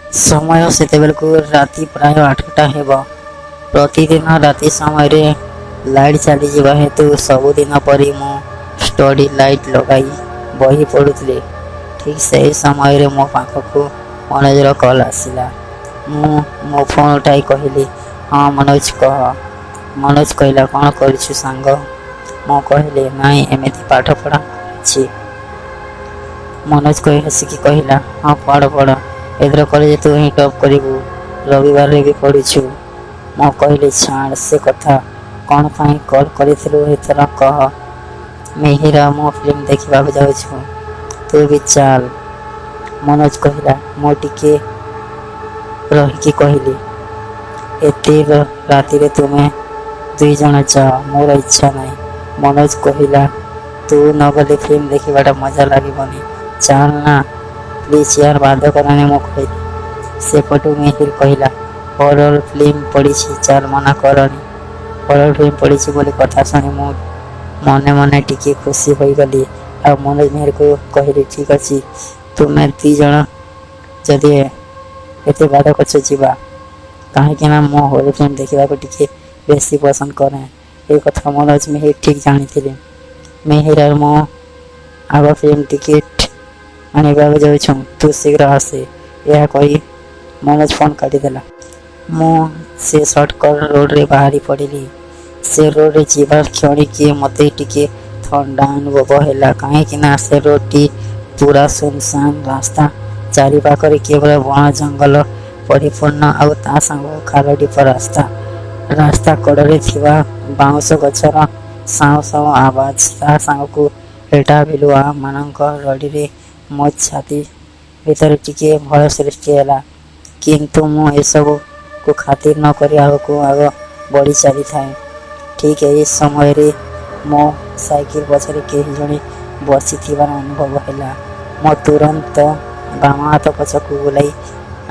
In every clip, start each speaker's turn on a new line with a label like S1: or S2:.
S1: ସମୟ ସେତେବେଳକୁ ରାତି ପ୍ରାୟ 8ଟା ହେବ। ପ୍ରତିଦିନ ରାତି ସମୟରେ ଲାଇଟ୍ ଚାଲିଯିବା ହେତୁ ସବୁଦିନ ପରି ମୁଁ ଷ୍ଟଡି ଲାଇଟ୍ ଲଗାଇ ବହି ପଢ଼ୁଥିଲି। ଠିକ୍ ସେହି ସମୟରେ ମୋ ପାଖକୁ ମନୋଜର କଲ୍ ଆସିଲା। ମୁଁ ମୋ ଫୋନ୍ ଉଠାଇ କହିଲି, "ହଁ ମନୋଜ, କହ।" ମନୋଜ କହିଲା, "କ'ଣ କରୁଛୁ ସାଙ୍ଗ?" ମୁଁ କହିଲି, "ନାଇଁ, ଏମିତି ପାଠପଢ଼ା କରୁଛି।" ମନୋଜ କହି ହସିକି କହିଲା, "ହଁ, ପଢ଼ ପଢ଼, ଏଥର କଲେଜରେ ତୁ ହିଁ ଟପ୍ କରିବୁ। ରବିବାରରେ ବି ପଢ଼ୁଛୁ।" ମୁଁ କହିଲି, "ଛାଡ଼ ସେ କଥା, କ'ଣ ପାଇଁ କଲ୍ କରିଥିଲୁ ଏଥର କହ।" "ମିହିର ଆଉ ମୁଁ ଫିଲ୍ମ ଦେଖିବାକୁ ଯାଉଛୁ, ତୁ ବି ଚାଲ।" ମନୋଜ କହିଲା। ମୁଁ ଟିକେ ରହିକି କହିଲି, "ଏତେ ରାତିରେ ତୁମେ ଦୁଇଜଣ ଯାଅ, ମୋର ଇଚ୍ଛା ନାହିଁ।" ମନୋଜ କହିଲା, "ତୁ ନଗଲେ ଫିଲ୍ମ ଦେଖିବାଟା ମଜା ଲାଗିବନି, ଚାଲ ନା। ପ୍ଲିଜ୍ ୟାର, ବାଧ୍ୟ କରନି।" ମୁଁ କହିଲି। ସେପଟୁ ମିହିର କହିଲା, "ହରର ଫିଲ୍ମ ପଡ଼ିଛି, ଚାଲ, ମନା କରନି।" ହରର ଫିଲ୍ମ ପଡ଼ିଛି ବୋଲି କଥା ଶୁଣି ମୁଁ ମନେ ମନେ ଟିକେ ଖୁସି ହୋଇଗଲି ଆଉ ମନୋଜ ମିହିରକୁ କହିଲି, "ଠିକ୍ ଅଛି, ତୁମେ ଦୁଇଜଣ ଯଦି ଏତେ ବାଧ୍ୟ କରୁଛ, ଯିବା।" କାହିଁକିନା ମୁଁ ହରର ଫିଲ୍ମ ଦେଖିବାକୁ ଟିକେ ବେଶୀ ପସନ୍ଦ କରେ, ଏ କଥା ମନୋଜ ମିହିର ଠିକ୍ ଜାଣିଥିଲେ। ମିହିର ଆଉ ମୁଁ ଆଗ ଫିଲ୍ମ ଟିକେଟ୍ ଆଣିବାକୁ ଯାଉଛୁ, ତୁ ଶୀଘ୍ର ଆସେ। ଏହା କହି ମନୋଜ ଫୋନ୍ କାଟିଦେଲା। ମୁଁ ସେ ସର୍ଟକଟ୍ ରୋଡ଼ରେ ବାହାରି ପଡ଼ିଲି। ସେ ରୋଡ଼ରେ ଯିବା କ୍ଷଣିକି ମୋତେ ଟିକେ ଥଣ୍ଡା ଅନୁଭବ ହେଲା, କାହିଁକିନା ସେ ରୋଡ଼ଟି ପୁରା ଶୂନଶାନ ରାସ୍ତା। ଚାରିପାଖରେ କେବଳ ବଣ ଜଙ୍ଗଲ ପରିପୂର୍ଣ୍ଣ ଆଉ ତା ସାଙ୍ଗକୁ ଖାଲ ଢିପ ରାସ୍ତା। ରାସ୍ତା କଡ଼ରେ ଥିବା ବାଉଁଶ ଗଛର ସାଉଁ ସାଉଁ ଆବାଜ, ତା ସାଙ୍ଗକୁ ହେଟା ବିଲୁଆମାନଙ୍କ ରଡ଼ିରେ ମୋ ଛାତି ଭିତରେ ଟିକେ ଭୟ ସୃଷ୍ଟି ହେଲା। କିନ୍ତୁ ମୁଁ ଏସବୁକୁ ଖାତିର ନ କରି ଆଗକୁ ଆଗ ବଢ଼ି ଚାଲିଥାଏ। ଠିକ୍ ଏହି ସମୟରେ ମୋ ସାଇକେଲ ପଛରେ କେହି ଜଣେ ବସିଥିବାର ଅନୁଭବ ହେଲା। ମୁଁ ତୁରନ୍ତ ବାମ ହାତ ପଛକୁ ବୁଲାଇ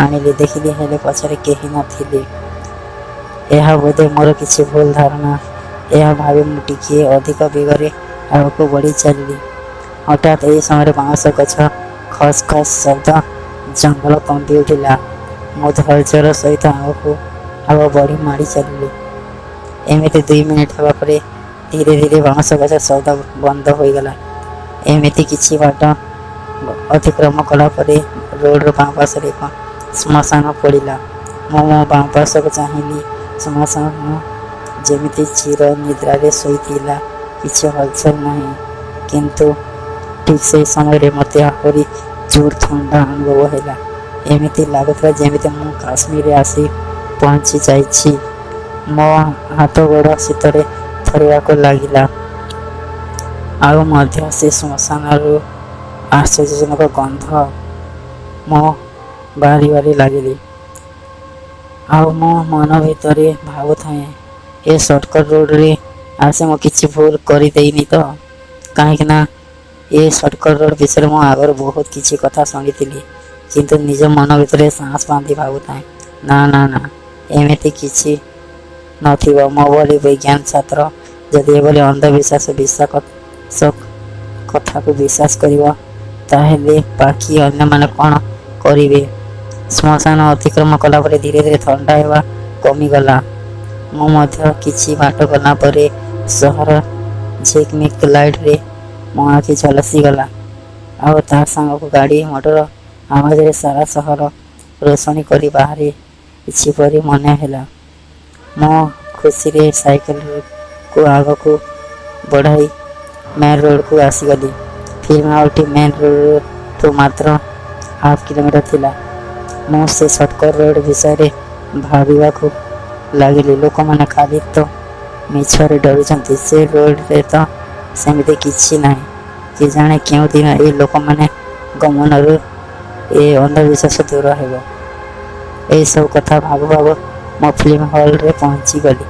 S1: ଆଣିଲି, ଦେଖିଲି, ହେଲେ ପଛରେ କେହି ନଥିଲେ। ଏହା ବୋଧେ ମୋର କିଛି ଭୁଲ ଧାରଣା, ଏହା ଭାବି ମୁଁ ଟିକିଏ ଅଧିକ ବେଗରେ ଆଗକୁ ବଢ଼ି ଚାଲିଲି। ହଠାତ୍ ଏହି ସମୟରେ ବାଉଁଶ ଗଛ ଖସ୍ ଖସ୍ ଶବ୍ଦ ଜଙ୍ଗଲ କମ୍ପି ଉଠିଲା। ମୁଁ ଧୈର୍ଯ୍ୟର ସହିତ ଆଗକୁ ଆଗ ବଢ଼ି ମାଡ଼ି ଚାଲିଲି। ଏମିତି 2 ମିନିଟ୍ ହେବା ପରେ ଧୀରେ ଧୀରେ ବାଉଁଶ ଗଛ ଶବ୍ଦ ବନ୍ଦ ହୋଇଗଲା। ଏମିତି କିଛି ବାଟ ଅତିକ୍ରମ କଲା ପରେ ରୋଡ଼ର ବାଁ ପାର୍ଶ୍ୱରେ ଏକ ଶ୍ମଶାନ ପଡ଼ିଲା। ମୁଁ ମୋ ବାଁ ପାର୍ଶ୍ୱକୁ ଚାହିଁଲି। ଶ୍ମଶାନ ଯେମିତି ଚିର ନିଦ୍ରାରେ ଶୋଇଥିଲା, କିଛି ହଲଚଲ ନାହିଁ। କିନ୍ତୁ ଠିକ୍ ସେହି ସମୟରେ ମୋତେ ଆହୁରି ଜୋର ଥଣ୍ଡା ଅନୁଭବ ହେଲା। ଏମିତି ଲାଗୁଥିଲା ଯେମିତି ମୁଁ କାଶ୍ମୀରରେ ଆସି ପହଞ୍ଚି ଯାଇଛି। ମୋ ହାତ ଗୋଡ଼ ଶୀତରେ ଥରିବାକୁ ଲାଗିଲା। ଆଉ ମଧ୍ୟ ସେ ଶ୍ମଶାନରୁ ଆଶ୍ଚର୍ଯ୍ୟଜନକ ଗନ୍ଧ ମୁଁ ବାରିବାରେ ଲାଗିଲି। ଆଉ ମୁଁ ମନ ଭିତରେ ଭାବୁଥାଏ, ଏ ସର୍ଟକଟ୍ ରୋଡ଼ରେ ଆସି ମୁଁ କିଛି ଭୁଲ କରିଦେଇନି ତ? କାହିଁକିନା ଏ ସର୍ଟକଟ୍ ରୋଡ଼ ବିଷୟରେ ମୁଁ ଆଗରୁ ବହୁତ କିଛି କଥା ଶୁଣିଥିଲି। କିନ୍ତୁ ନିଜ ମନ ଭିତରେ ସାହସ ବାନ୍ଧି ଭାବୁଥାଏ, ନା ନା ନା, ଏମିତି କିଛି ନଥିବ। ମୋ ଭଳି ବିଜ୍ଞାନ ଛାତ୍ର ଯଦି ଏଭଳି ଅନ୍ଧବିଶ୍ୱାସ କଥାକୁ ବିଶ୍ୱାସ କରିବ, ତାହେଲେ ବାକି ଅନ୍ୟମାନେ କ'ଣ କରିବେ? ଶ୍ମଶାନ ଅତିକ୍ରମ କଲା ପରେ ଧୀରେ ଧୀରେ ଥଣ୍ଡା ହେବା କମିଗଲା। ମୁଁ ମଧ୍ୟ କିଛି ବାଟ ଗଲା ପରେ ସହର ଝିକମିକ ଲାଇଟରେ ମୋ ଆଖି ଝଲସିଗଲା। ଆଉ ତା ସାଙ୍ଗକୁ ଗାଡ଼ି ମଟର ଆବାଜରେ ସାରା ସହର ରୋଷଣୀ କରି ବାହାରିଛି ପରି ମନେ ହେଲା। ମୁଁ ଖୁସିରେ ସାଇକେଲକୁ ଆଗକୁ ବଢ଼ାଇ ମେନ୍ ରୋଡ଼କୁ ଆସିଗଲି। ଫିଲ୍ମ ହଲ୍ଟି ମେନ୍ ରୋଡ଼ଠୁ ମାତ୍ର ହାଫ୍ କିଲୋମିଟର ଥିଲା। ମୁଁ ସେ ସର୍ଟକଟ୍ ରୋଡ଼ ବିଷୟରେ ଭାବିବାକୁ ଲାଗିଲି। ଲୋକମାନେ ଖାଲି ତ ମିଛରେ ଡରୁଛନ୍ତି। ସେ ରୋଡ଼ରେ ତ ସେମିତି କିଛି ନାହିଁ। କେଜାଣି କେଉଁଦିନ ଏ ଲୋକମାନଙ୍କ ମନରୁ ଏ ଅନ୍ଧବିଶ୍ୱାସ ଦୂର ହେବ। ଏହିସବୁ କଥା ଭାବୁ ଭାବୁ ମୁଁ ଫିଲ୍ମ ହଲ୍ରେ ପହଞ୍ଚିଗଲି।